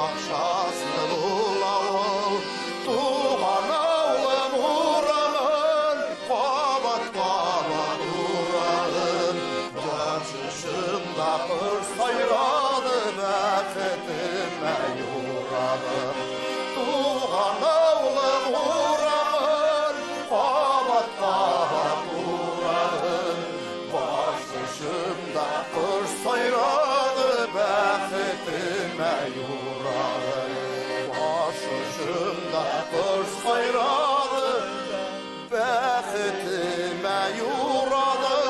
бакчасы ул авыл. Туган авылым урамын, кабат-кабат урадым. Баш очымда кош сайрады, бәхетемә юрадым. Туган авылым урамын, кабат-кабат урадым. Баш очымда кош сайрады, бәхетемә юрадым. Баш очымда кош сайрады, бәхетемә юрадым.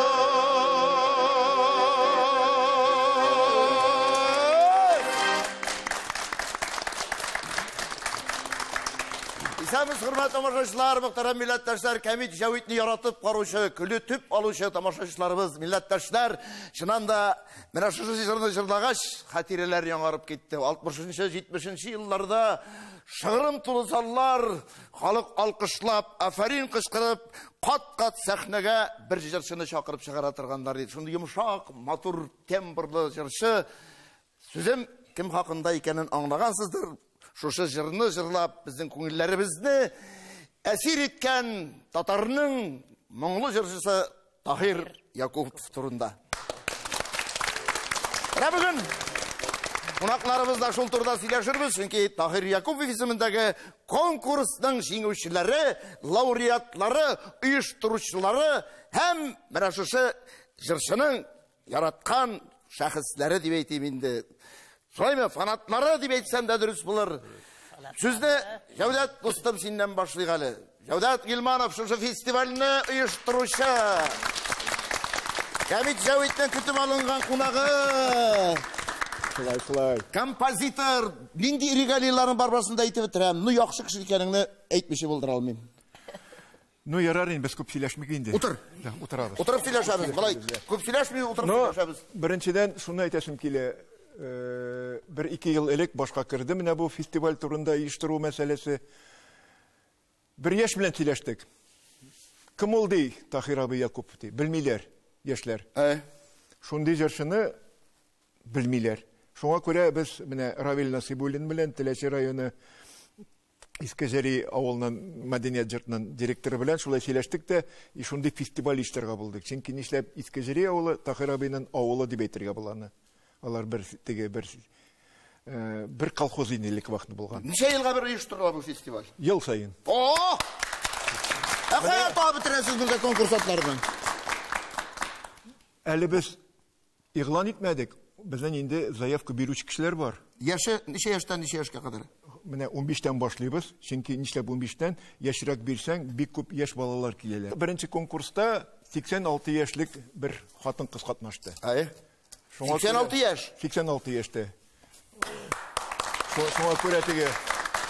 Исәнмесез, хөрмәтле тамашачылар, мөхтәрәм милләттәшләр, Кәмит Җәвитне яратып караучы, көлү алучы тамашачыларыбыз, милләттәшләр, чыннан да менә шушы җырны җырлагач, хатирәләр яңарып китте. 60-нчы, 70-нче елларда шыгрым тулы заллар, халык алкышлап, афәрин кычкырып, кат-кат сәхнәгә бер җырчыны чакырып чыгара торганнар иде. Шундый йомшак, матур тембрлы җырчы. Сүзем кем хакында икәнен аңлагансыздыр. Шушы җырны җырлап, безнең күңелләребезне әсир иткән татарның моңлы җырчысы Таһир Якупов турында. Менә бүген кунакларыбыз да шул турыда сөйләшербез, чөнки Таһир Якупов исемендәге конкурсның җиңүчеләре, лауреатлары, оештыручылары һәм менә шушы җырчының яраткан шәхесләре дип әйтим инде. Шулаймы, фанатлары дип әйтсәм дә дөрес булыр. Сүзне Җәүдәт дустым синнән башлыйк әле. Җәүдәт Гилманов шушы фестивальне оештыручы. Кәмит Җәвитнең көтеп алынган кунагы. Шулай, шулай. Композитор, нинди регалияләрнең барбасын да әйтеп бетерәм. Ну, яхшы кеше икәнеңне әйтмичә булдыра алмыйм. Ну, ярар инде, без күп сөйләшмик инде. Утыр. Да, утырабыз. Утырып сөйләшәбез. Болай күп сөйләшми, утырып Но сөйләшәбез. беренчедән шуны әйтәсем килә. Бер-ике ел элек башка керде менә бу фестиваль турында оештыру мәсьәләсе. Бер яшь белән сөйләштек. Кем ул ди Таһир абый Якупов ди. Белмиләр яшьләр. Шундый җырчыны белмиләр. Шуңа күрә без менә Равил Насыйбуллин белән Теләче районы Иске Җәри авылының мәдәният йортының директоры белән шулай сөйләштек тә, и шундый фестиваль оештырырга булдык. Чөнки нишләп Иске Җәри авылы Таһир абыйның авылы дип әйтергә була аны. Алар бер теге бер бер колхоз инде элек вакытында булган. Ничә елга бер оештырыла бу фестиваль? Ел саен. О! Ә кая табып бетерәсез монда конкурсантларны? Әле без игълан итмәдек. Безнең инде заявка бирүче кешеләр бар. Яше ничә яшьтән ничә яшькә кадәр? Менә 15-тән башлыйбыз. Чөнки нишләп 15-тән яшьрәк бирсәң, бик күп яшь балалар киләләр. Беренче конкурста 86 яшьлек бер хатын-кыз катнашты. Әй. 86 яшь. 86 яшьтә. Шуңа күрә теге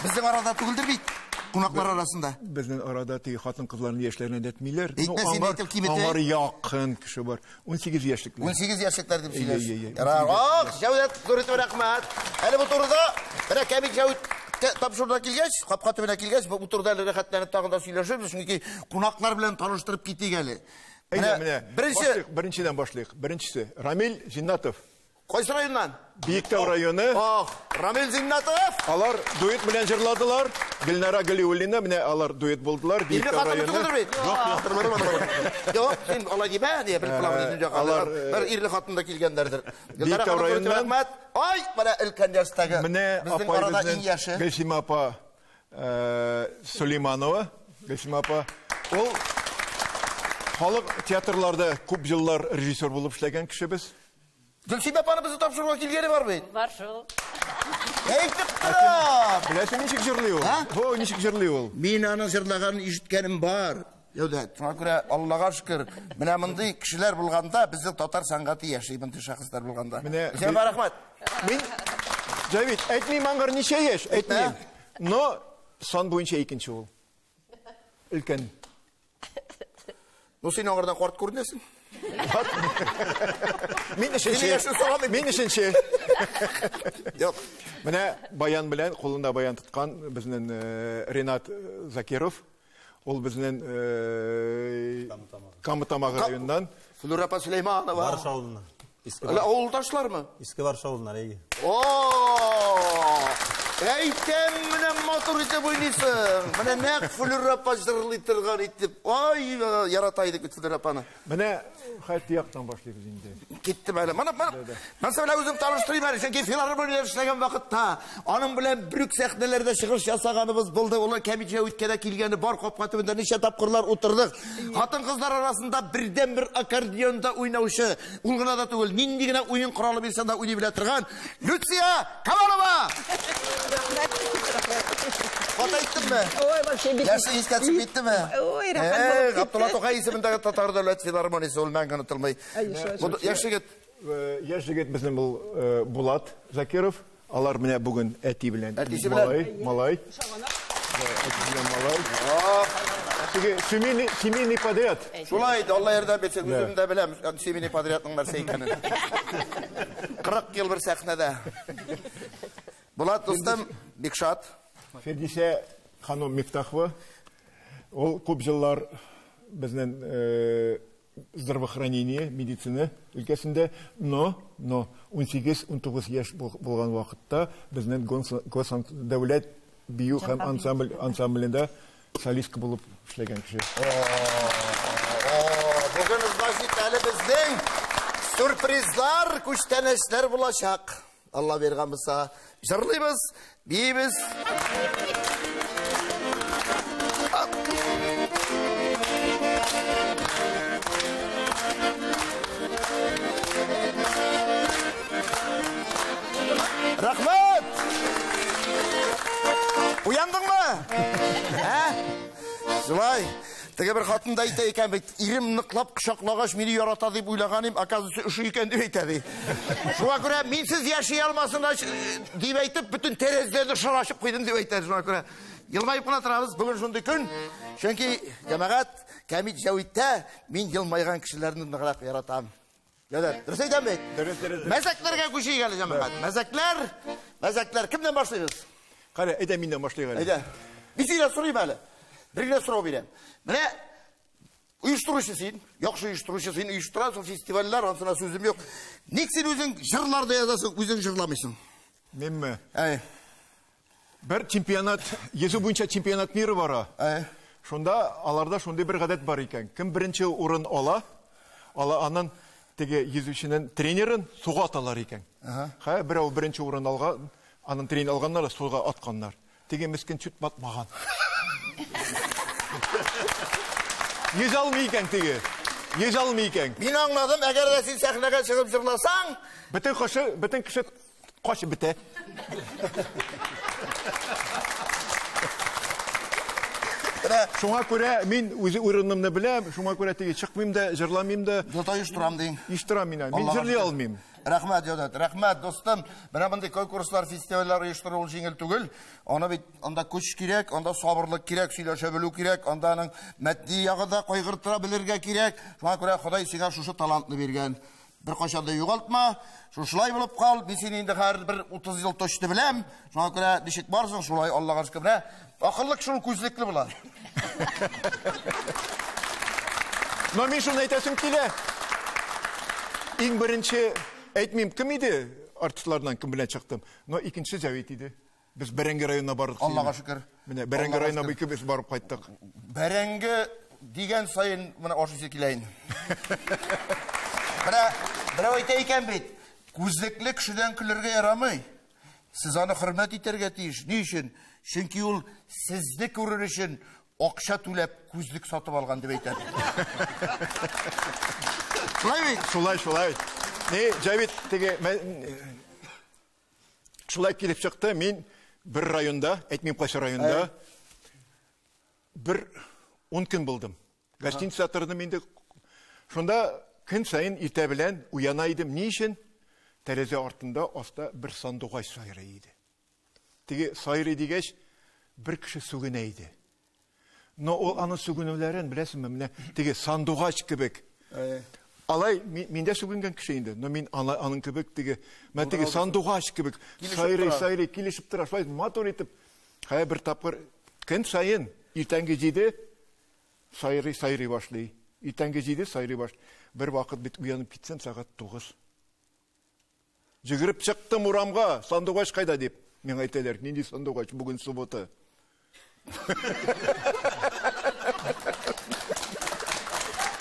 Безнең арада түгелдер бит. Кунаклар арасында. Безнең арада теге хатын-кызларның яшьләрен әйтмиләр. Әйтмә, син әйтеп кибете. Аңар якын кеше бар. 18 яшьлекләр. 18 яшьлекләр дип сөйләш. Әйе, әйе, әйе. Ярар. Ах, Җәүдәт, зур итеп рәхмәт. Әле бу турыда менә Кәмит Җәүдәт тапшыруына килгәч, капка төбенә килгәч, бу турыда әле рәхәтләнеп тагын да сөйләшербез, чөнки кунаклар белән таныштырып китик әле. Әйдә, менә беренче башлыйк, беренчедән башлыйк. Беренчесе Рамил Зиннатов. Кайсы районнан? Биектау районы. Ах, Рамил Зиннатов. Алар дуэт белән җырладылар. Гөлнара Галиуллина, менә алар дуэт булдылар. Ирле Биектау хатыны районы. түгелдер бит? Юк, юк. Юк, син алай димә, дип белеп калам инде дөньяга. Алар, Бер ирле хатын да килгәннәрдер. Гөлнара Биектау ханым, районыннан. рәхмәт. Ай, менә өлкән яшьтәге. Менә Безнең апай арада безнең иң яше. Гөлсимә апа Сулейманова. Гөлсимә апа. Ул халык театрларда күп еллар режиссер булып эшләгән кешебез. Гөлсимә апаны безне тапшыруга килгәне бар бит. Бар шул. Әйтеп торам. Беләсең ничек җырлый ул? Во, ничек җырлый ул? Мин аның җырлаганын ишеткәнем бар. Җәүдәт, шуңа күрә Аллага шөкер, менә мондый кешеләр булганда безнең татар сәнгате яши, мондый шәхесләр булганда. Менә Гөлсимә апа, рәхмәт. Мин Җәвит, әйтмим аңгыр ничә яшь, әйтмим. Но сан буенча икенче ул. Өлкән. Ну, син аңардан карт күренәсең. Мин өченче. Синең яшең сорамыйм. Мин өченче. Юк. Менә баян белән, кулында баян тоткан безнең Ренат Закиров. Ул безнең Кама Тамагы районыннан. Флюра апа Сулейманова. Барыш авылыннан. Иске Әллә авылдашлармы? Иске Барыш авылыннан, әйе. О! Әйтәм, менә матур итеп уйныйсың. Менә нәкъ Флюр апа җырлый торган итеп. Ай, ярата идек бит Флюр апаны. Менә хәтта яктан башлыйбыз инде. Киттем әле. Менә, менә. Мен сәлә үзем таныштырыйм әле, чөнки филармониядә эшләгән вакытта аның белән бер үк сәхнәләрдә чыгыш ясаганыбыз булды. Ул Кәмит Җәвиткә дә килгәне бар, капка төбендә ничә тапкырлар утырдык. Хатын-кызлар арасында бердән-бер аккордеонда уйнаучы, ул гына да түгел, нинди генә уен коралы бирсәң дә уйный белә торган Люция Камалова! Хата әйттемме? Ой, вообще бик. Яше искә төшеп киттеме? Ой, рәхәт булып китте. Габдулла Тукай исемендәге Татар дәүләт филармониясе ул мәңге онытылмый. Яшь егет. Яшь егет безнең бул Булат Закиров. Алар менә бүген әти белән малай, малай. Әти белән малай. Теге семейный, семейный подряд. Шулай инде, Алла ярдәм бирсен, үзем дә беләм семейный подрядның нәрсә икәнен. 40 ел бер сәхнәдә. Булат дустым, бик шат. Фердисә ханым Мифтахова. Ул күп еллар безнең здравоохранение, медицина өлкәсендә, но 18-19 яшь булган вакытта безнең дәүләт бию һәм ансамблендә солистка булып эшләгән кеше. Бүген, значит, әле безнең сюрпризлар, күчтәнәчләр булачак. Алла биргән булса, җырлыйбыз, биибез. Рәхмәт! Уяндыңмы? Ә? Шулай. Теге бер хатын да әйтә икән бит, ирем ныклап кочаклагач мине ярата дип уйлаган идем, оказывается, өши икән дип әйтә ди. Шуңа күрә минсез яши алмасын дип әйтеп, бөтен тәрәзәләрне шар ачып куйдым дип әйтә. Шуңа күрә елмаеп кына торабыз. Бүген шундый көн. Чөнки җәмәгать Кәмит Җәвиттә мин елмайган кешеләрне ныграк яратам. Җәүдәт, дөрес әйтәм бит? Дөрес, дөрес. Мәзәкләргә күчик әле, җәмәгать. Мәзәкләр, мәзәкләр. Кемнән башлыйбыз? Кара, әйдә миннән башлыйк әле. Әйдә. Мин синнән сорыйм әле. Бер генә сорау бирәм. Менә оештыручы син, яхшы оештыручы син, оештырасың фестивальләр, ансына сүзем юк. Ник син үзең җырлар да язасың, үзең җырламыйсың? Минме? Әй. Бер чемпионат, йөзү буенча чемпионат мира бара. Әй. Шунда аларда шундый бер гадәт бар икән. Кем беренче урын ала, ала анын теге йөзүченең тренерын суга аталар икән. Хә, берәү беренче урын алган, анын тренер алганнар да суга атканнар. Теге мескен чүт батмаган. Йөз алмый икән теге. Йөз алмый икән. Мин аңладым, әгәр дә син сәхнәгә чыгып җырласаң, бөтен кеше, бөтен кеше качып бетә. Шуңа күрә мин үзе урынымны беләм, шуңа күрә теге чыкмыйм да, җырламыйм да. Зато оештырам дим. Оештырам мин. Мин җырлый алмыйм. Рәхмәт, Җәүдәт, рәхмәт, дустым. Менә мондый конкурслар, фестивальләр оештыру ул җиңел түгел. Аны бит анда көч кирәк, анда сабырлык кирәк, сөйләшә белү кирәк, анда аның матди ягы да кайгыртыра белергә кирәк. Шуңа күрә Ходай сиңа шушы талантны биргән. Бер кайчан да югалтма, шушылай булып кал. Мин сине инде хәзер бер 30 ел точно беләм. Шуңа күрә ничек барсың, шулай Аллага шөкер. Менә акыллы кеше ул күзлекле була. Но мин шуны әйтәсем килә. Иң беренче әйтмим кем иде, артистлардан кем белән чыктым. Но икенче Җәвит иде. Без Бәрәңге районына бардык. Аллага шөкер. Менә Бәрәңге районына икебез барып кайттык. Бәрәңге дигән саен менә ашыйсы килә инде. Менә берәү әйтә икән бит, күзлекле кешедән көлергә ярамый. Сез аны хөрмәт итәргә тиеш. Ни өчен? Чөнки ул сезне күрер өчен акча түләп күзлек сатып алган дип әйтә. Шулай бит? Шулай, шулай. Ни, Җәвит, теге шулай килеп чыкты, мин бер районда, әйтмим кайсы районда, бер 10 көн булдым. Гостиница тордым инде. Шунда көн саен иртә белән уяна идем. Ни өчен? Тәрәзә артында аста бер сандугач сайрый иде. Теге сайрый дигәч, бер кеше сүгенә иде. Но ул аның сүгенүләрен, беләсеңме, менә теге сандугач кебек. Алай, мин дә сүгенгән кеше инде, но мин аның кебек теге, менә теге сандугач кебек сайрый, сайрый, килешеп тора, шулай матур итеп. Хәер, бер тапкыр көн саен иртәнге 7 сайрый, сайрый башлый. Иртәнге 7 сайрый башлый. Бер вакыт бит уянып китсәм, сәгать 9. Йөгереп чыктым урамга, сандугач кайда дип. Миңа әйтәләр, нинди сандугач, бүген суббота.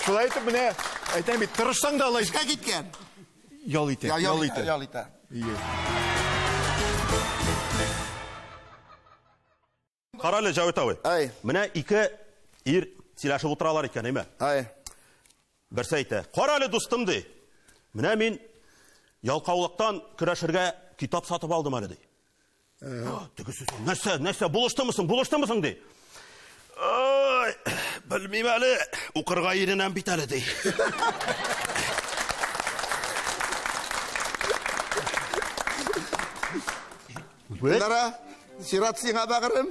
Шулай итеп менә әйтәм бит, тырышсаң да алай Эшкә киткән. Ял итә, ял итә. Ял итә. Ие. Карале, Җавит абый. Ай. Менә ике ир сөйләшеп утыралар икән, әйме? Ай. Берсе әйтә, карале, дустым, ди. Менә мин ялкаулыктан көрәшергә китап сатып алдым әле, ди. Тегесе, нәрсә, нәрсә, булыштымы соң, булыштымы соң, ди. Ай, белмим әле, укырга иренәм бит әле, ди. Динара, чират сиңа, бәгырем.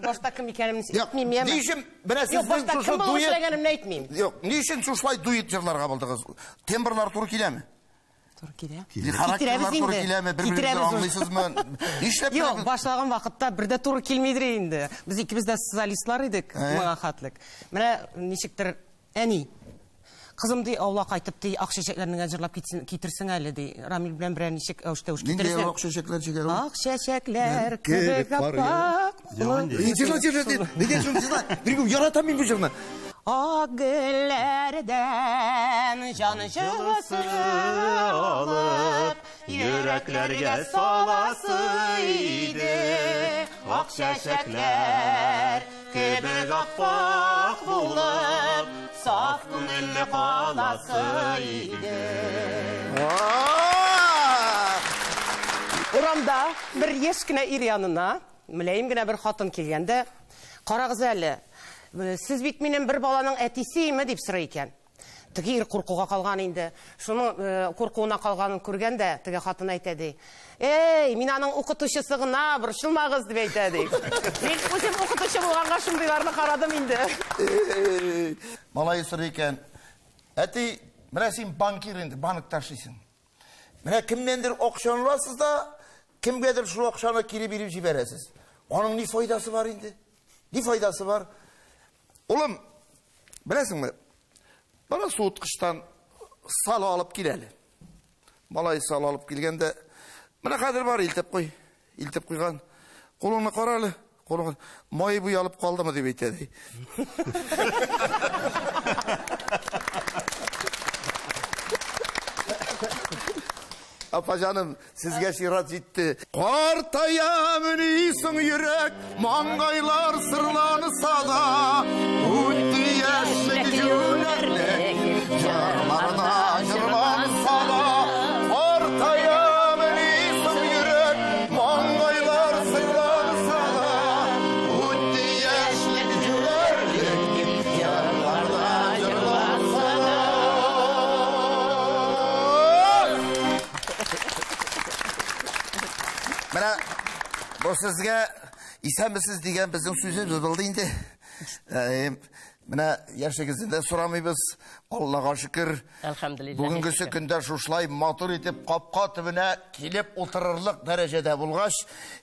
Башта кем икәнемне Юк, әйтмим, яме. ни өчен менә Юк, сезнең башта шушы кем булып дуэт эшләгәнемне әйтмим. Юк, ни өчен шушылай дуэт җырларга булдыгыз? Тембрлар туры киләме? Туры килә. Характерлар Китерәбез туры инде. киләме? Бер-берегезне Китерәбез уже. аңлыйсызмы? Нишләп Юк, менә- башлаган вакытта бер дә туры килмидер инде. Без икебез дә солистлар идек, моңа хәтлек. Менә ничектер әни кызым ди, аулак кайтып ди, ак чәчәкләрне генә җырлап китсен, китерсең әле ди. Рамил белән берәр ничек әүштә үш Нинди китерсең. ак чәчәкләр чәчәк? Ак чәчәкләр кебек аппак. Җырла, җырла, нигә шуны җырла? Бер яратам мин бу җырны. Ак гөлләрдән җан җылысы алып, йөрәкләргә саласы иде. Ак чәчәкләр кебек аппак булып, саф күңелле каласы иде. Урамда бер яшь кенә ир янына мөлаем генә бер хатын килгәндә, карагыз әле, сез бит минем бер баланың әтисеме дип сорый икән. Теге ир куркуга калган инде. Шуның куркуына калганын күргәндә, теге хатын әйтә ди. Эй, мин аның укытучысы гына, борчылмагыз дип әйтә ди. Мин үзем укытучы булганга шундыйларны карадым инде. Малай сорый икән. Әти, менә син банкир инде, банкта эшлисең. Менә кемнәндер акчаны аласыз да, кемгәдер шул акчаны кире биреп җибәрәсез. Аның ни файдасы бар инде? Ни файдасы бар? Улым, беләсеңме? Бала суыткычтан сало алып кил әле. Малай сало алып килгәндә, менә хәзер бар, илтеп куй. Илтеп куйган. Кулыңны кара әле. Кулыңны май буялып калдымы дип әйтә ди. Апа җаным, сезгә чират җитте. Картая мени соң йөрәк, маңгайлар сырланса да, үтте яшьлек җүләрлек, җырларда җырланса да. Картая мени соң йөрәк, маңгайлар сырланса да, үтте яшьлек җүләрлек, җырларда җырланса да. Менә бу сезгә исәнмесез дигән безнең сүзебез булды инде. Менә яшегезне дә сорамыйбыз. Аллага шөкер. Әлхәмдүлилләһ. Бүгенгесе көндә шушылай матур итеп капка төбенә килеп утырырлык дәрәҗәдә булгач,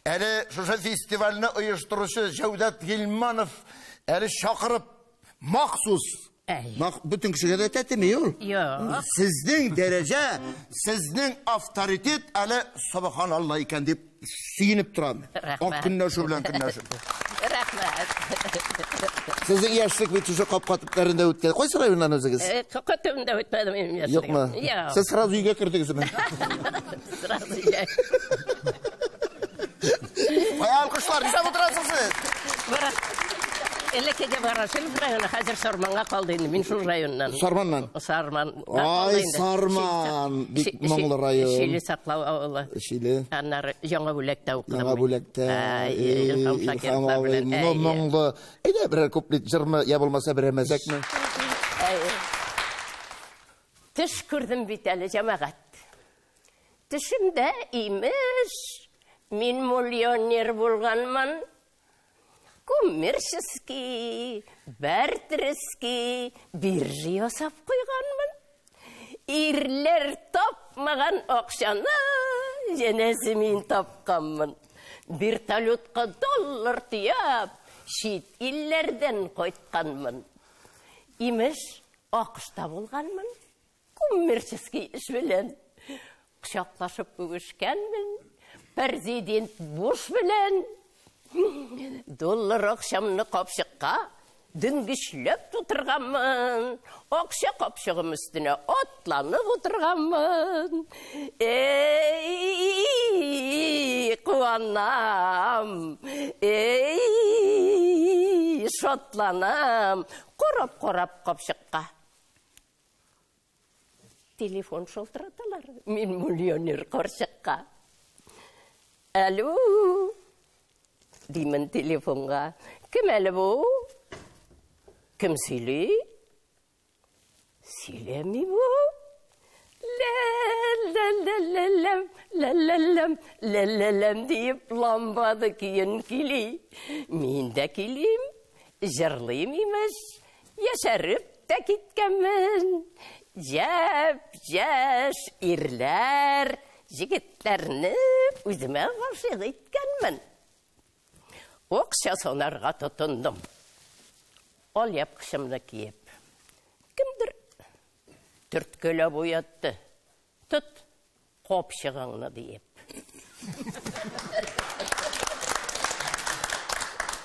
әле шушы фестивальне оештыручы Җәүдәт Гилманов әле чакырып махсус Әй. Бөтен кешегә дә тәтеми ул. Юк. Сезнең дәрәҗә, сезнең авторитет әле субханалла икән дип сөенеп торам. Рәхмәт. Ак көнләшү белән көнләшү. Рәхмәт. Сезнең яшьлек бит шушы капка төпләрендә үткән. Кайсы районнан үзегез? Капка төбендә үтмәдем минем яшьлегем. Юкмы? Юк. Сез сразу өйгә кердегезме? Сразу өйгә. Кая алкышлар, нишләп утырасыз сез? Бара. Элеккеге Ворошилов районы хәзер Сарманга калды инде. Мин шул районнан. Сарманнан? Сарман. Ай, Сарман, бик моңлы район. Шиле саклау авылы. Шиле. Аннары Яңа Бүләктә укыдым. Яңа Бүләктә. Ай, Илһам Шакировлар белән. Ну, моңлы. Әйдә, берәр куплет җырмы, я булмаса берәр мәзәкме? Төш күрдем бит әле, җәмәгать. Төшемдә имеш, мин миллионер булганмын. Коммерческий, бартерский биржа ясап куйганмын. Ирләр тапмаган акчаны җәнәсе мин тапканмын. Вертолетка доллар төяп, чит илләрдән кайтканмын. Имеш, АКШта булганмын. Коммерческий эш белән кочаклашып үбешкәнмен. Президент Буш белән доллар акчамны капчыкка дөңгечләп тутырганмын. Акча капчыгым өстенә атланып утырганмын. Эй, куанам. Эй, шатланам. Карап-карап капчыкка. Телефон шалтыраталар. Мин миллионер карчыкка. Алло, деймін телефонға. Кім әлі бу? Кім сөйли? Сөйләми бу. Лә-лә-лә-лә-ләм, лә-лә-ләм, лә-лә-ләм диеп ламбады көен көйли. Мин дә көйлим, җырлыйм имеш, яшәреп тә киткәнмен. Җәп-җәш ирләр, җегетләрне үземә гашыйк иткәнмен. Акча санарга тотындым. Алъяпкычымны киеп. Кемдер төрткеләп уятты. Тот капчыгыңны диеп.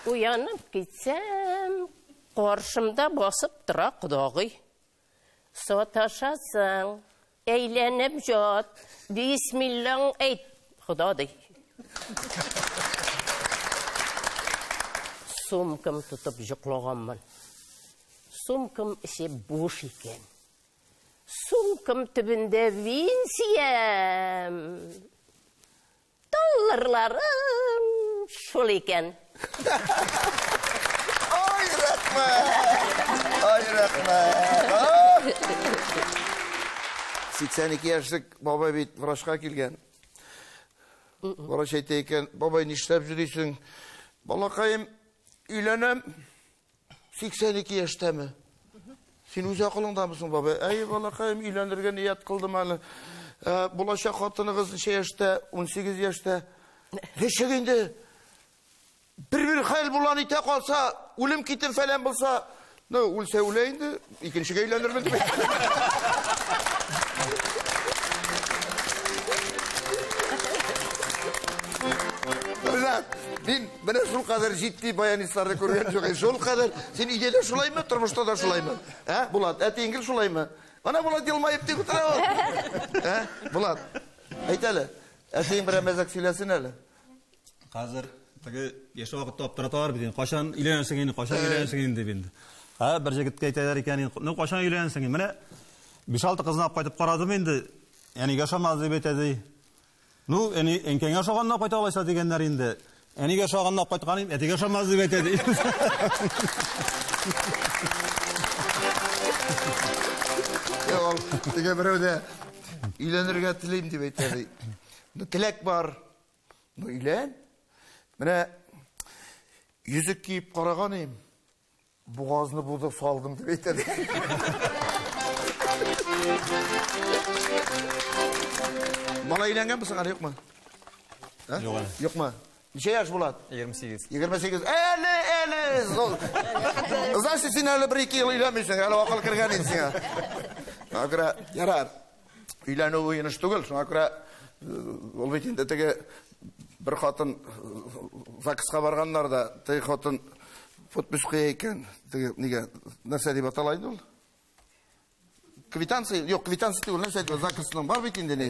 Уянып китсәм, каршымда басып тора кодагый. Саташасың, әйләнеп җат, бисмиллаң әйт, Хода ди. Сумкам тотып йоклаганмын. Сумкам эче буш икән. Сумкам төбендә пенсиям. Долларларым шул икән. Ай, рәхмәт! Ай, рәхмәт! 82 яшьлек бабай бит врачка килгән. Врач әйтә икән, бабай, нишләп йөрисең? Балакаем, өйләнәм. 82 яшьтәме? Син үз акылыңдамысың, бабай? Әй, балакаем, өйләнергә ният кылдым әле. Булачак хатыныгыз ничә яшьтә? 18 яшьтә. Ничек инде? Бер-бер хәл булган итә калса, үлем китем фәлән булса, ну, үлсә үлә инде, икенчегә өйләнермен дип. Мин менә шул кадәр җитди баянистларны күргән юк. Шул кадәр. Син өйдә дә шулаймы, тормышта да шулаймы? Ә, Булат, әтиең гел шулаймы? Ана Булат елмаеп тик утыра ул. Ә, Булат, әйт әле. Әтиең берәр мәзәк сөйләсен әле. Хәзер теге яшь вакытта аптыраталар бит инде. Кайчан өйләнәсең инде, кайчан өйләнәсең инде дип инде. Ә бер җегеткә әйтәләр икән, ну кайчан өйләнәсең? Менә 5-6 кызны алып кайтып карадым инде. Әнигә ошамады дип әйтә ди. Ну, әни әнкәңә ошаганны алып кайта алайса дигәннәр инде. Әнигә ошаганны алып кайткан идем, әтигә ошамады дип әйтә ди. Юк, теге берәү дә өйләнергә телим дип әйтә ди. Ну, теләк бар. Ну, өйлән. Менә йөзек киеп караган идем. Бугазны будып салдым дип әйтә ди. Бала өйләнгәнме соң әле, юкмы? Юк әле. Юкмы? Ничә яшь Булат? 28. 28. Әле, әле. Значит, син әле бер-ике ел өйләнмисең, әле акыл кергән инде сиңа. Шуңа күрә, ярар. Өйләнү уен эш түгел, шуңа күрә ул бит инде теге бер хатын ЗАГСка барганнар да, теге хатын подпись куя икән. Теге нигә, нәрсә дип атала инде ул? Квитанция, юк, квитанция түгел, нәрсә әйтә, ЗАГСның бар бит инде ни.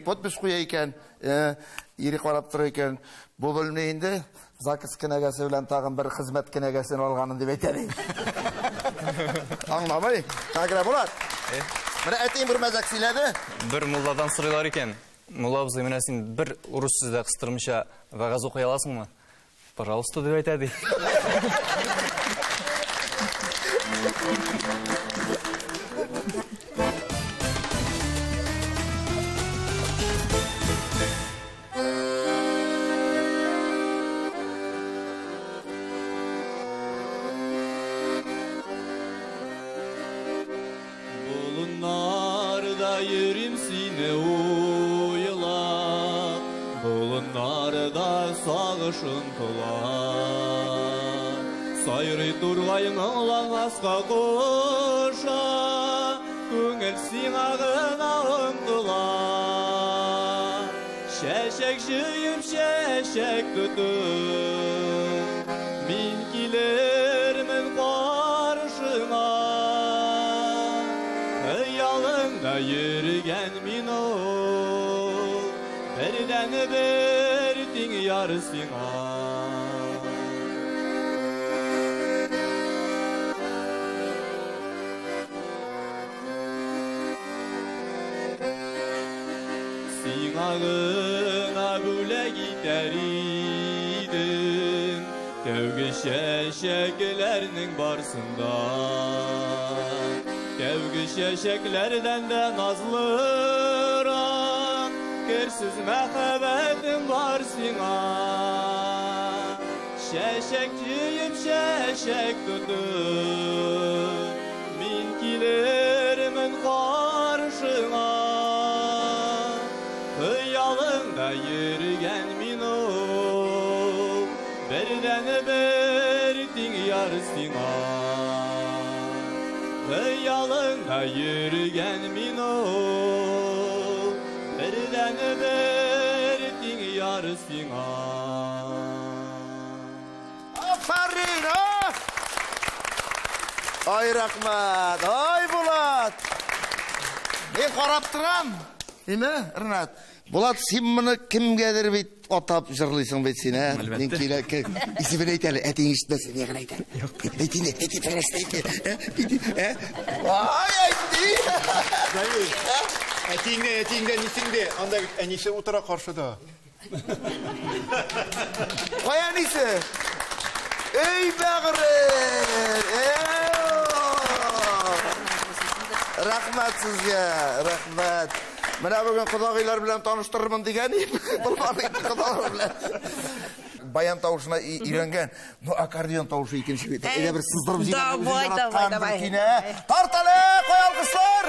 Подпись куя икән, ире карап тора икән. Бу белми инде, ЗАГС кенәгәсе белән тагын бер хезмәт кенәгәсен алганын дип әйтә ди. Аңламый. Тагра Булат. Менә әтием бер мәзәк сөйләде. Бер мулладан сорыйлар икән. Мулла абзый, менә син бер урыс сүзе дә кыстырмыйча вәгазь укый аласыңмы? Пожалуйста, дип әйтә ди. Болыннарда йөрим сине уйлап, болыннарда сагышым тула. Сайрый тургайның лаңаска куша, күңел сиңа гына омтыла. Чәчәк җыеп, чәчәк тотып, мин килермен каршыңа. Хыялыңда йөргән мин ул, бердән-бер тиң яр сиңа. Сиңа гына бүләк итәр идем тәүге чәчәкләрнең барсында. Тәүге чәчәкләрдән дә назлырак керсез мәхәббәтем бар сиңа. Чәчәк җыеп, чәчәк тотып, мин килермен каршыңа. Хыялыңда йөргән мин ул, бердән-бер тиң яр сиңа. Хыялыңда йөргән мин ул, бердән-бер тиң яр сиңа. Афәрин, а! Ай, рәхмәт, ай, Булат! Мин карап торам. Ниме, Ренат? Булат, син моны кемгәдер бит атап җырлыйсың бит син, ә? Мин килә, исемен әйт әле, әтиң ишетмәсен, ни генә әйт әле. Әйт инде, әйт, пожалуйста, әйт, әйт, ә? Ай, әйтте! Әтиеңне, әтиеңдә нисеңдә? Анда бит әнисе утыра каршыда. Кая әнисе? Эй, бәгырем! Рәхмәт сезгә, рәхмәт. Менә бүген кодагыйлар белән таныштырырмын дигән идем. Булмады инде кодалар белән. Баян тавышына өйрәнгән. Ну, аккордеон тавышы икенче бит. Әйдә бер сыздырып җибәргән, Давай, үзең давай, яраткан бер давай. көйне. Тарт әле, кой алкышлар!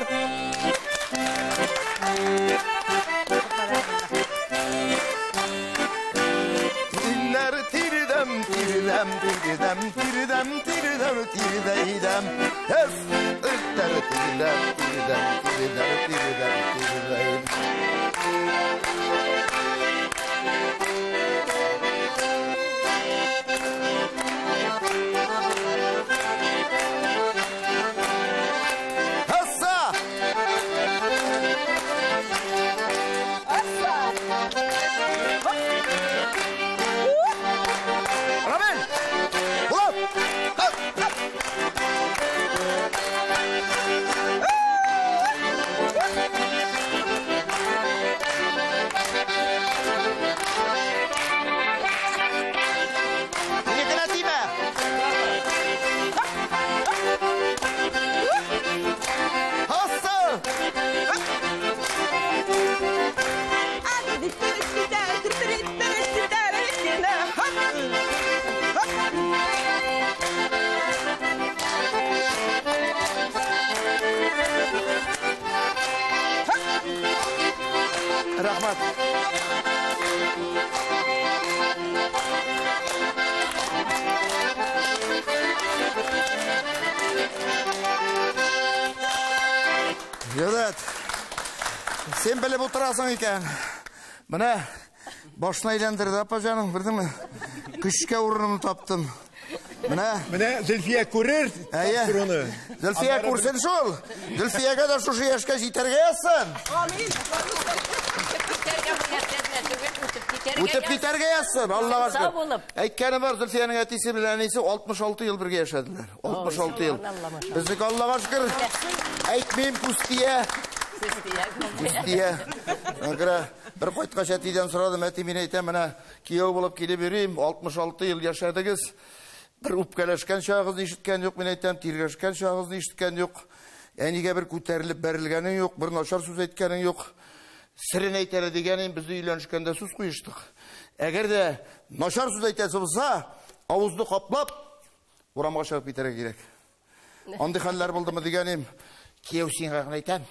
Тилләр тирдәм, тирдәм, тирдәм, тирдәм, тирдәм, тирдәйдәм. Һес, иртәр тирдәм, тирдәм, тирдәм, тирдәм, тирдәйдәм. Һасса! Рамил! Булат! Һап! Минекенә тимә! Һасса! Рәхмәт. Җәүдәт, син белеп утырасың икән. Менә башны әйләндерде апа җаным, күрдеңме? Көчкә урынымны таптым. Менә. Менә Зөлфия күрер Әйе. тапшыруны. Зөлфия күрсен шул. Зөлфиягә дә шушы яшькә җитәргә язсын. Үтеп китәргә язсын, Аллага Сау шөкер. булып. Әйткәне бар, Зөлфиянең әтисе белән әнисе 66 ел бергә яшәделәр. 66 ел. Безнеке Аллага шөкер. Әйтмим, күз тия. Күз тия. Шуңа бер кайткач әтидән сорадым, әти мин әйтәм, менә кияү булып килеп йөрим, 66 ел яшәдегез. Бер үпкәләшкән чагыгызны ишеткән юк, мин әйтәм, тиргәшкән чагыгызны ишеткән юк. Әнигә бер күтәрелеп бәрелгәнең юк, бер начар сүз әйткәнең юк. Серен әйт әле дигәнем, без өйләнешкәндә сүз куештык. Әгәр дә начар сүз әйтәсе булса, авызны каплап, урамга чыгып китәргә кирәк. Андый хәлләр булдымы дигәнем, кияү сиңа гына әйтәм.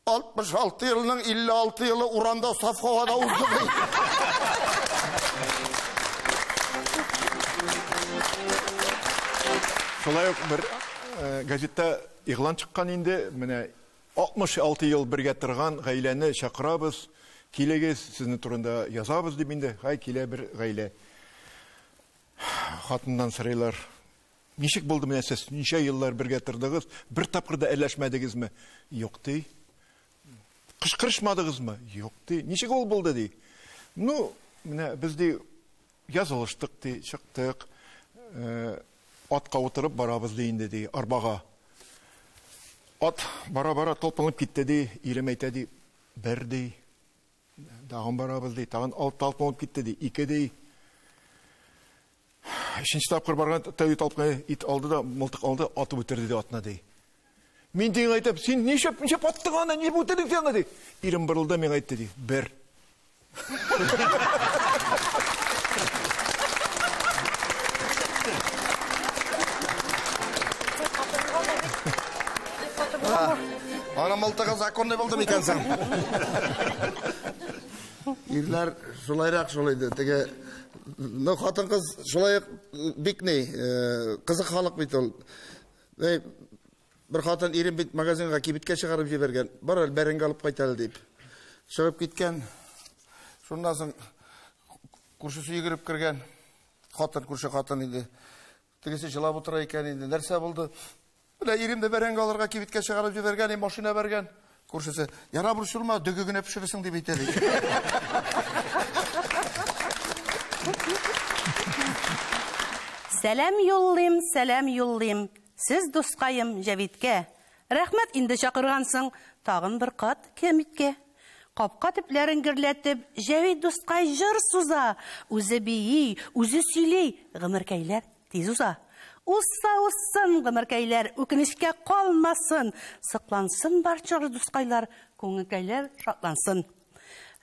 66 елның 56 елы урамда саф һавада узды ди. Шулай ук бер газетта игълан чыккан инде, менә 66 ел бергә торган гаиләне чакырабыз. Килегез, сезнең турында язабыз дип инде. Хай, килә бер гаилә. Хатыннан сорыйлар. Ничек булды менә сез? Ничә еллар бергә тордыгыз? Бер тапкыр да әрләшмәдегезме? Юк ди. Кычкырышмадыгызмы? Юк ди. Ничек ул булды ди. Ну, менә без ди язылыштык ди, чыктык. Атка утырып барабыз ди инде ди, арбага. Ат бара-бара талпынып китте ди, ирем әйтә ди, бер ди. Тагын барабыз ди, тагын ат талпынып китте ди, ике ди. Өченче тапкыр барган тәү талпынган ит алды да, мылтык алды, атып үтерде ди атны ди. Мин дигән әйтәм, син ничек аттың аны, ни үтердең син аны ди. Ирем борылды, миңа әйтте ди, бер. Ана мылтыгы законный булды микән соң? Ирләр шулайрак шул инде. Теге, ну, хатын-кыз шулай бик ни, кызык халык бит ул. Бер хатын ирен бит магазинга кибеткә чыгарып җибәргән. Бар әле бәрәңге алып кайт әле дип. Чыгып киткән. Шуннан соң күршесе йөгереп кергән. Хатын, күрше хатын инде. Тегесе җылап утыра икән инде. Нәрсә булды? Менә ирем дә бәрәңге алырга кибеткә чыгарып җибәргән, машина бәргән. Күршесе, яра борчылма, дөге генә пешересең дип әйтә ди. Сәлам юллыйм, сәлам юллыйм. Сез дускаем Җәвиткә. Рәхмәт инде чакыргансың, тагын бер кат кәмиткә. Капка төпләрен гөрләтеп, Җәвит дускай җыр суза, үзе бии, үзе сөйли, гомеркәйләр тиз уза. Узса узсын гомеркәйләр, үкенечкә калмасын, сыклансын барча дускайлар, күңелкәйләр шатлансын.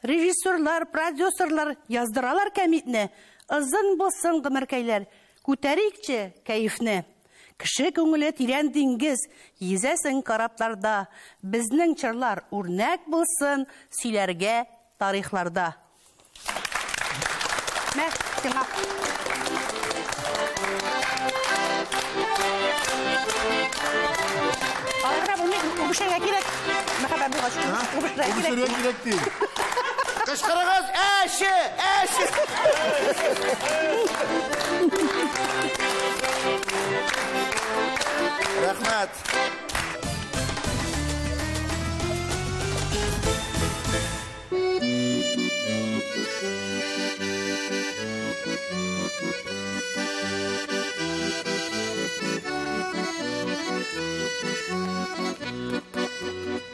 Режиссерлар, продюсерлар яздыралар кәмитне, озын булсын гомеркәйләр, күтәрикче кәефне. Кеше күңеле тирән диңгез, йөзәсең корабларда, безнең чырлар үрнәк булсын, сөйләргә тарихларда. Мә, сиңа. Аларга булмый, үбешергә кирәк. Мәхәббәт булгач, үбешергә кирәк. Үбешергә кирәк ди. Кычкырыгыз, әше, әше! Рәхмәт.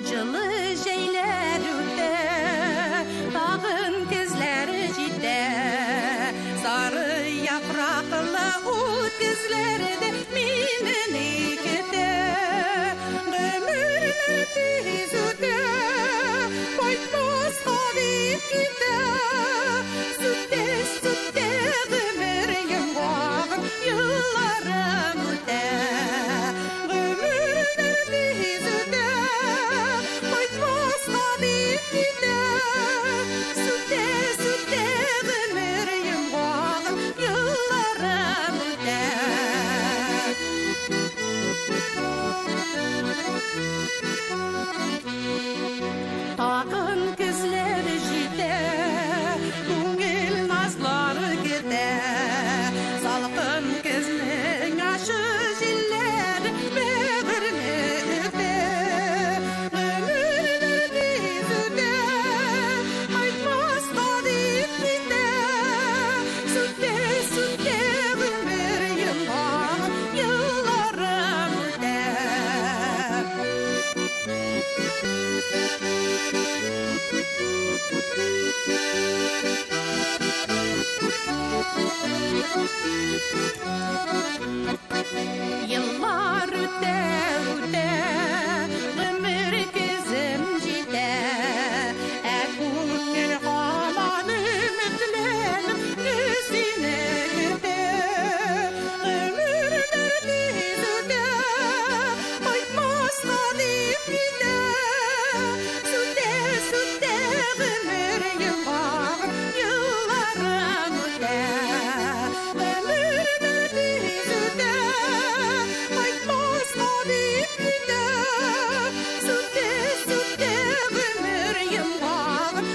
Җылы җәйләр үтә, тагын көзләр җитә. Сары яфраклы ул көзләр дә мине ни көтә. Гомерләр тиз үтә, кайтмаска дип китә. Сүтә, сүтә гомер йомгагын, елларым үтә. Гомерләр тиз үтә, кайтмаска дип китә. Сүтә, сүтә гомер йомгагын, елларым үтә. Тагын көзләр җитә, күңел назлары көтә. Салкын көзнең ачы җилләре бәгырьне өтә. Гомерләр тиз үтә, кайтмаска дип китә. Сүтә, сүтә гомер йомгагын, елларым үтә. Еллар үтә, үтә, гомер көзем җитә. Ә күңел һаман өметләнеп сине көтә. Гомерләр тиз үтә, кайтмаска дип китә. Сүтә, сүтә гомер йомгагын, елларым үтә. Гомерләр тиз үтә, кайтмаска дип китә. Сүтә, сүтә гомер йомгагын,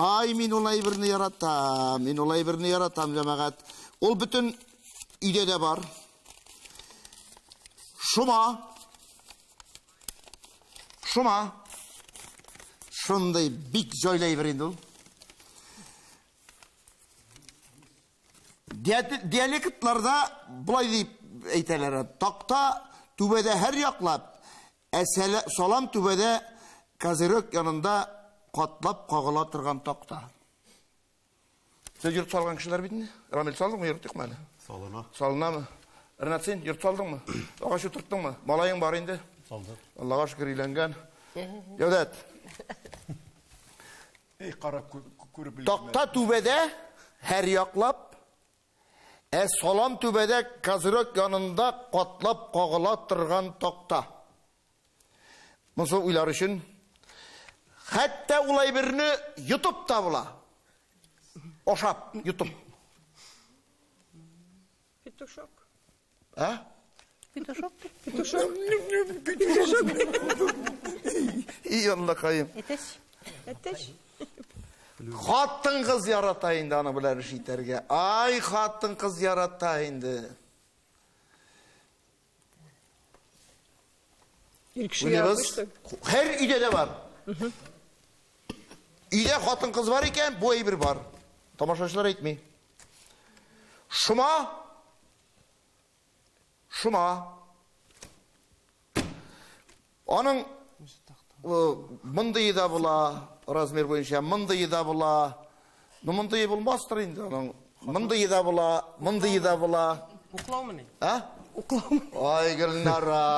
Ай, мин ул әйберне яратам, мин ул әйберне яратам, җәмәгать. Ул бөтен өйдә дә бар. Шома. Шома. Шундый бик җайлы әйбер инде ул. Диалектларда болай дип әйтәләр. Такта түбәдә һәр яклап, ә салам түбәдә козырек янында катлап кагыла торган такта. Сез йорт салган кешеләр бит инде. Рамил, салдыңмы йорт, юкмы әле? Салына. Салынамы? Ренат, син йорт салдыңмы? Агач утырттыңмы? Малаең бар инде. Салдык. Аллага шөкер, өйләнгән. Җәүдәт. Эй, карап күреп белдем. Такта түбәдә һәр яклап, ә салам түбәдә козырек янында катлап кагыла торган такта. Монсы уйлар өчен. Хәтта ул әйберне йотып та була. Ашап, йотып. Петушок. А? Петушок. Петушок. Петушок. И Аллакаем. Әтәч. Әтәч. Хатын-кыз ярата инде аны белән эш итәргә. Ай, хатын-кыз ярата инде. Ир кеше Уйлыйбыз. Һәр өйдә дә бар. Өйдә хатын-кыз бар икән, бу әйбер бар. Тамашачылар әйтми. Шома. Шома. Аның мондые да була, размер буенча, мондые да була. Ну, мондые булмастыр инде аның. Мондые да була, мондые да була. Уклаумыни? А? Уклаумы? Ай, Гөлнара.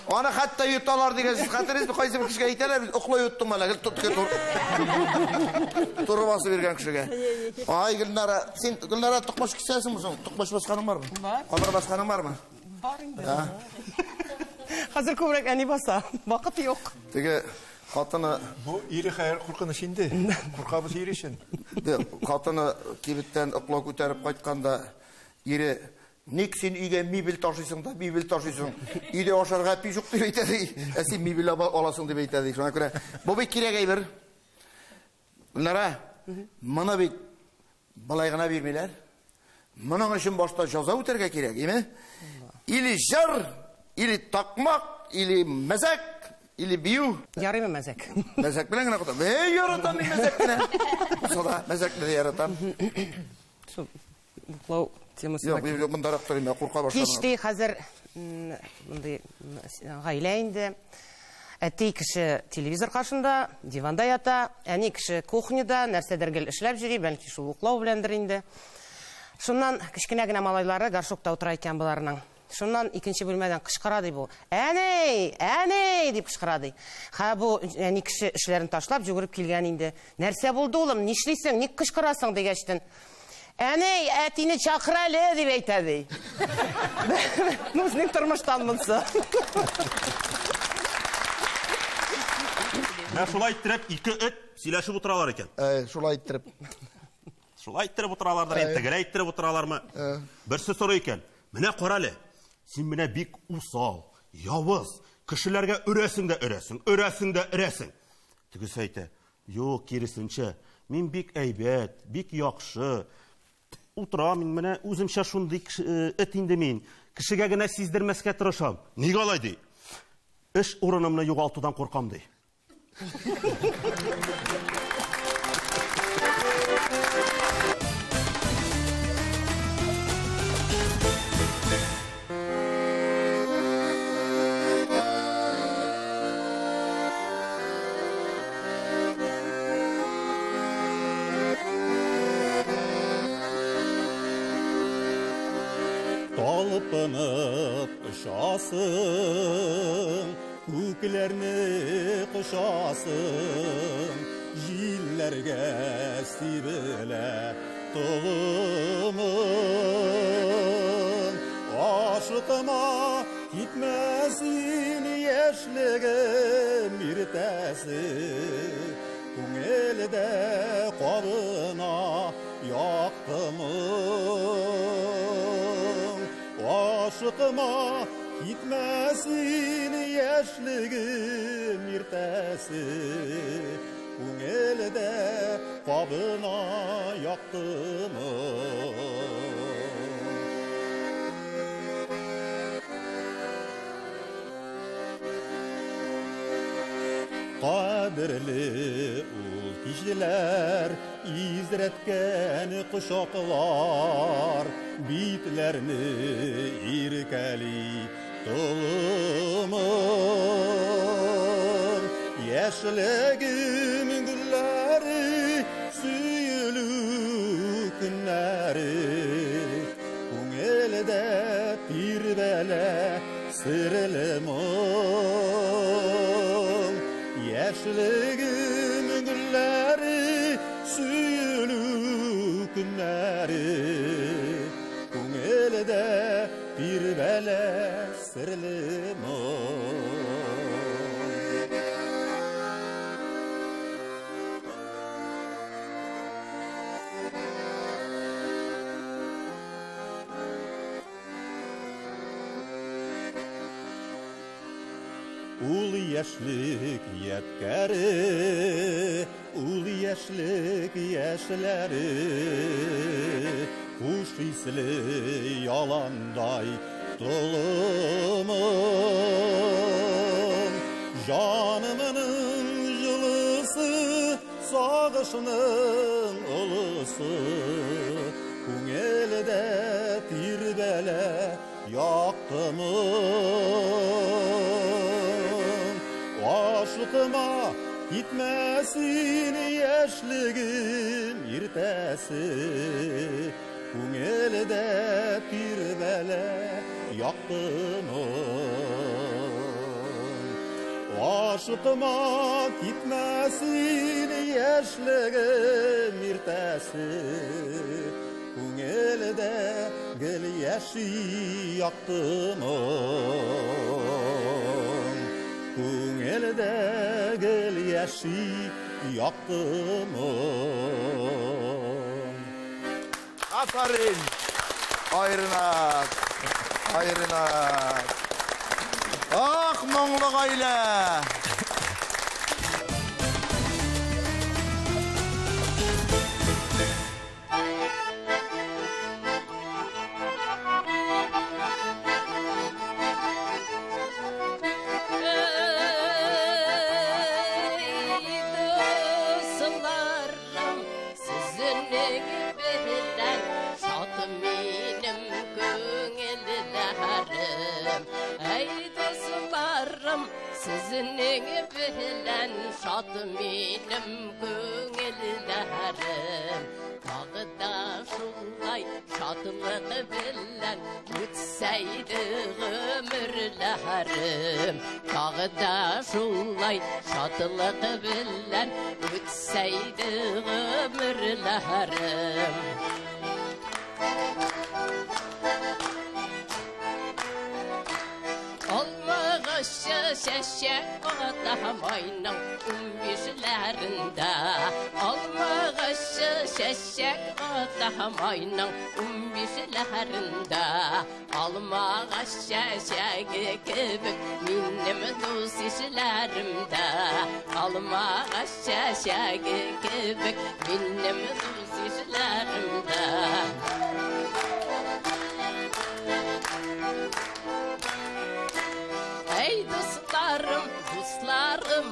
Аны хәтта йоталар дигән сүз хәтерегезме? Кайсы бер кешегә әйтәләр, уклай йоттым әле, гел тотке тур. Туры басып йөргән кешегә. Ай, Гөлнара, син Гөлнара токмач кисәсеңме соң? Токмач басканың бармы? Бар. Камыр басканың бармы? Бар инде. Хәзер күбрәк әни баса. Вакыт юк. Теге хатыны Бу ире хәер куркыныч инде. Куркабыз ир өчен. Хатыны кибеттән оклау күтәреп кайтканда ире Ник син өйгә мебель ташыйсың да, мебель ташыйсың. Өйдә ашарга пич юк дип әйтә ди. Ә син мебель аласың дип әйтә ди. Шуңа күрә бу бик кирәк әйбер. Гөлнара, моны бит былай гына бирмиләр. Моның өчен башта җәза үтәргә кирәк, име? Или җыр, или такмак, или мәзәк, или бию. Ярыймы мәзәк? Мәзәк белән генә котылам. Эй, яратам мин мәзәк кенә. Булса да, мәзәкне дә яратам. Уклау темасы. Юк, юк, мондарак торыйм, я курка башладым. Кич ди хәзер мондый гаилә инде. Әти кеше телевизор каршында, диванда ята, әни кеше кухняда, нәрсәдер гел эшләп йөри, бәлки шул уклау беләндер инде. Шуннан кечкенә генә малайлары горшокта утыра икән боларның. Шуннан икенче бүлмәдән кычкыра ди бу. Әни, әни дип кычкыра ди. Ха бу әни кеше эшләрен ташлап жүгереп килгән инде. Нәрсә булды улым, нишлисең, ник кычкырасың дигәчтен. Әни, әтине чакыр әле дип әйтә ди. Безнең тормыштан монсы. Менә шулай иттереп ике эт сөйләшеп утыралар икән. Шулай иттереп. Шулай иттереп утыралардыр инде, тегеләй иттереп утыралармы? Берсе сорый икән. Менә кара әле, син менә бик усал, явыз, кешеләргә өрәсең дә өрәсең, өрәсең дә өрәсең. Тегесе әйтә, юк, киресенчә, мин бик әйбәт, бик яхшы. Утырам мин менә үземчә шундый эт инде мин. Кешегә генә сиздермәскә тырышам. Нигә алай ди? Эш урынымны югалтудан куркам ди. Талпынып очасың, күкләрне кочасың, җилләргә сибелә толымың. Ашыкма, китмә син яшьлегем иртәсе, күңелдә кабына яктымың. Ашыкма, Китмәсен яшьлегем иртәсе, күңелдә кабына якты моң. Кадерле ул кичләр, изрәткән кочаклар, битләрне иркәли толымым. Яшьлегем гөлләре, сөелү көннәре, күңелдә тирбәлә серле моң. Яшьлегем гөлләре, сөелү көннәре, күңелдә тирбәлә серле моң. Ул яшьлек ядкәре, ул яшьлек яшьләре, хуш исле яландай толымым. Җанымның җылысы, сагышның олысы, күңелдә тирбәлә якты моң. Ашыкма, китмәсен яшьлегем иртәсе, күңелдә тирбәлә якты моң. Ашыкма, китмәсен яшьлегем иртәсе, күңелдә гел яши якты моң. Күңелдә гел яши якты моң. Афәрин! Ай, Ринат! Ай, Ринат! Ах, моңлы гаилә! Ey dostlarım, sizinle bilen şad benim köngüllerim. Ey dostlarım, sizinle bilen şad benim köngüllerim. Tağda şulay şadlık bilen ötseydi ömürlerim. Tağda şulay şadlık bilen ötseydi ömürlerim. Алмагачы чәчәк ата майның 15-ләрендә. Алмагачы чәчәк ата майның 15-ләрендә. Алмагач чәчәге кебек минем дус ишләремдә. Алмагач чәчәге кебек минем дус ишләремдә. Ey dostlarım, dostlarım,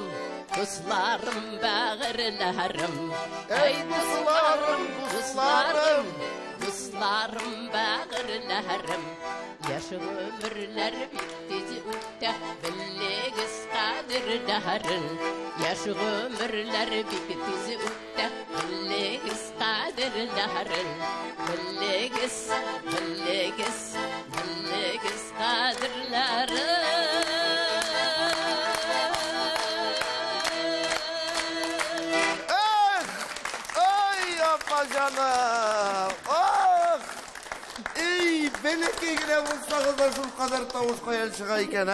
dostlarım, bağırlarım. Ey dostlarım, dostlarım, dostlarım, bağırlarım. Yaş ömürler bitti ötte, billigiz kadirlerin. Yaş ömürler bitti ötte, billigiz kadirlerin. Billigiz, billigiz, billigiz kadirlerin. Эх! Ай, апа җаным! Ах! Ey, бәләкәй генә булсагыз да шул кадәр тавыш каян чыга икән, ә?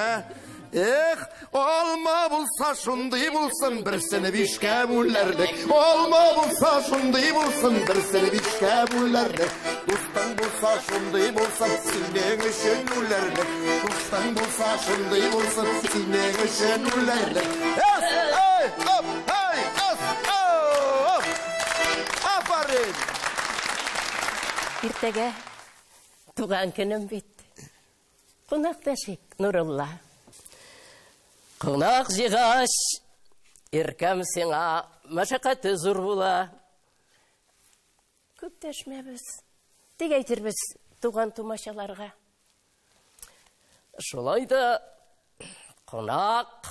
Эх, алма булса шундый булсын, берсене бишкә бүләрлек. Алма булса шундый булсын, берсене бишкә бүләрлек. Дустың булса шундый булсын, синең өчен үләрлек. Дустың булса шундый булсын, синең өчен үләрлек. Эс, эй, оп, эй, эс, оп. Афарин! Иртәгә туган көнем бит. Кунак тәшик, Нурулла. Кунак җыйгач, иркәм сиңа мәшәкате зур була. Күп дәшмәбез. Тик әйтербез туган тумачаларга. Шулай да кунак,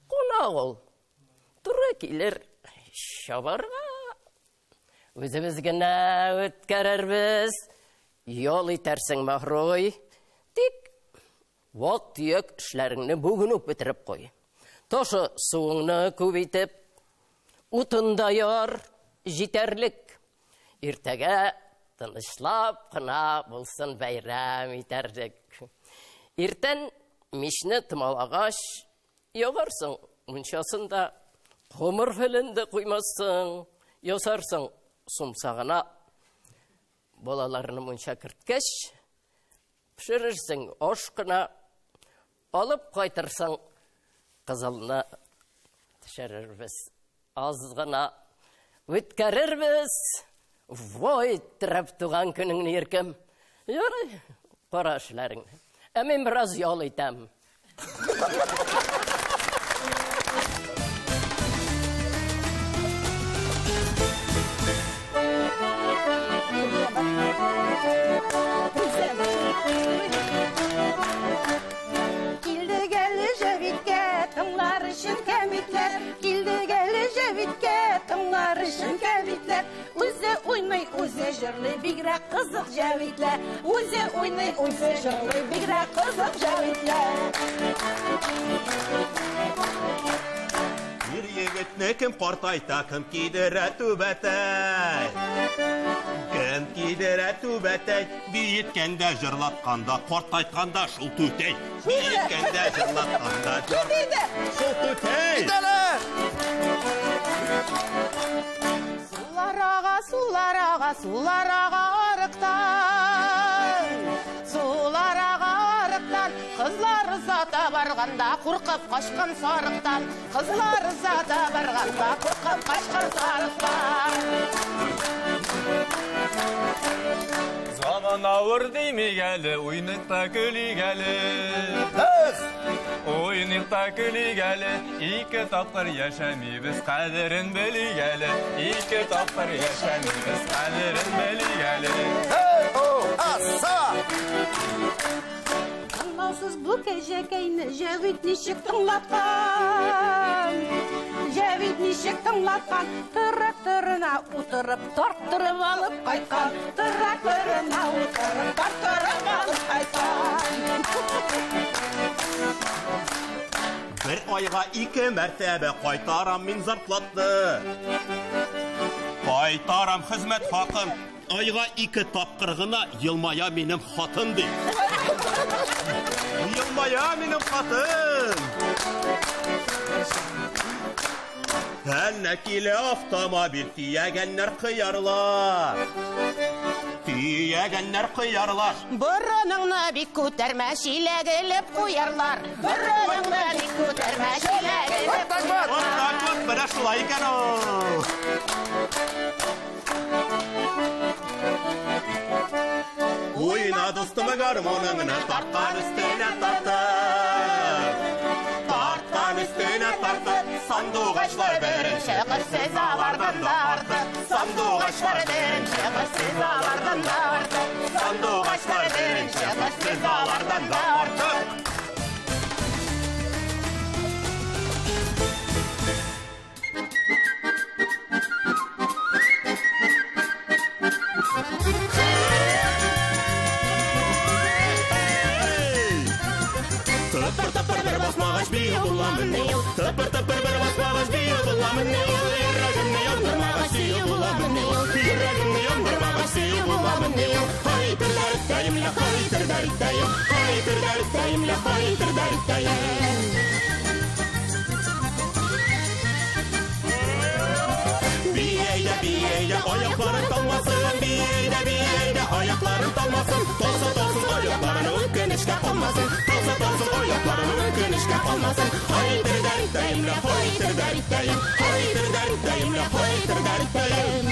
кунак ул. Туры килер чабарга. Үзебез генә үткәрербез. Ял итәрсең, Маһруй. Тик вак-төяк эшләреңне бүген үк бетереп куй. Ташы суыңны күп итеп, утын да яр җитәрлек. Иртәгә тынычлап кына булсын бәйрәм итәрлек. Иртән мичне томалагач, ягарсың мунчасын да, кумыр фәлен дә куймассың, ясарсың сумса гына. Балаларны мунча керткәч, пешерерсең аш кына, алып кайтырсың, кызылны төшерербез. Аз гына үткәрербез. Вой, иттереп туган көнеңне, иркем. Ярый, кара эшләреңне. Ә мин бераз ял итәм. Килдек әле Җәвиткә, тыңлар өчен кәмитләр. Килдек әле Җәвиткә, тыңлар өчен кәмитләр. Үзе уйный, үзе җырлый, бигрәк кызык Җәвитләр. Үзе уйный, үзе җырлый, бигрәк кызык Җәвитләр. Ир егетне кем картайта, кем кидерә түбәтәй? Кем кидерә түбәтәй? Биеткәндә, җырлатканда, картайтканда шул түтәй. Биеткәндә, җырлатканда, шул түтәй. Сулар ага, сулар ага, сулар ага арыктан. Сулар ага арыктан. Кызлар озата барганда куркып качкан сарыктан. Кызлар озата барганда куркып качкан сарыктан. Заман авыр димик әле, уйнык та көлик әле. Уйнык та көлик әле, ике тапкыр яшәмибез, кадерен белик әле. Ике тапкыр яшәмибез, кадерен белик әле. Тыңлаусыз бу кәҗәкәйне Җәвит ничек тыңлаткан? Җәвит ничек тыңлаткан? Тракторына утырып, тарттырып алып кайткан. Тракторына утырып, тарттырып алып кайткан. Бер айга ике мәртәбә кайтарам мин зарплатны. Кайтарам хезмәт хакын. Айга ике тапкыр гына елмая минем хатын ди. Елмая минем хатын. Әллә килә автомобиль төягәннәр кыярлар. Төягәннәр кыярлар. Борыныңны бик күтәрмә, чиләгелеп куярлар. Борыныңны бик күтәрмә, чиләгелеп куярлар. Вот так вот, менә шулай икән ул. Уйна, дустым, гармуныңны тарткан өстенә тартып. Тарткан өстенә тартып, сандугачлар беренче кырсыз алардан да артык. Сандугачлар беренче кырсыз алардан да артык. Сандугачлар беренче кырсыз алардан да артык. Тыпыр-тыпыр бер басмагач бию буламыни ул? Тыпыр-тыпыр бер басмагач бию буламыни ул? Йөрәгемне яндырмагач сөю буламыни ул? Йөрәгемне яндырмагач сөю буламыни ул? Хайтыр дәрттәем лә, хайтыр дәрттәем, хайтыр дәрттәем лә, хайтыр дәрттәем. аякларың талмасын. Талса талсын аякларың, үкенечкә калмасын. Талса талсын аякларың, үкенечкә калмасын. Хайтыр дәрттәем лә, хайтыр дәрттәем. Хайтыр дәрттәем лә, хайтыр дәрттәем.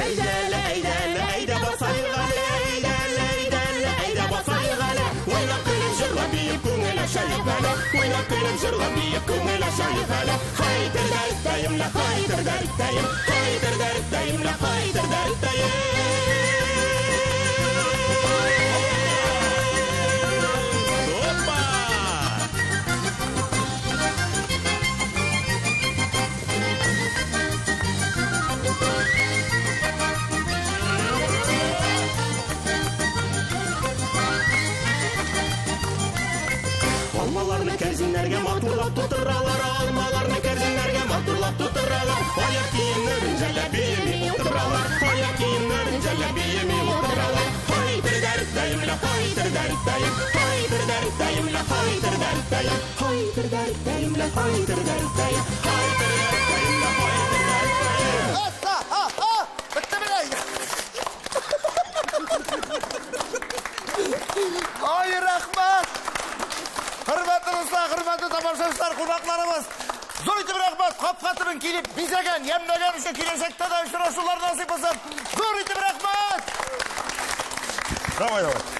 Әйдә, әйдә, әйдә басайык әле, әйдә, әйдә, әйдә басайык әле. Уйнап көлеп җырлап биеп күңел ачайык әле. Уйнап көлеп җырлап биеп күңел ачайык әле. Хайтыр дәрттәем лә, хайтыр дәрттәем. Хайтыр дәрттәем лә, хайтыр дәрттәем. Опа! Алмаларны кәрзиннәргә матурлап тутыралар, алмаларны кәрзиннәргә матурлап тутыралар. Аяк киемнәрен жәлләп биями утыралар, аяк киемнәрен жәлләп биями утыралар. Хайтыр дәрттәем лә, хайтыр дәрттәем, хайтыр дәрттәем лә, хайтыр дәрттәем, хайтыр дәрттәем лә, хайтыр дәрттәем, хайтыр дәрттәем лә, хайтыр дәрттәем. Аста, а, а, бетте менә. Ай, рәхмәт! Хөрмәтле дуслар, хөрмәтле тамашачылар, кунакларыбыз. Зур итеп рәхмәт, капка төбен килеп бизәгән, ямьләгән өчен киләчәктә дә очрашулар насыйп булсын. Зур итеп рәхмәт! Давай, давай.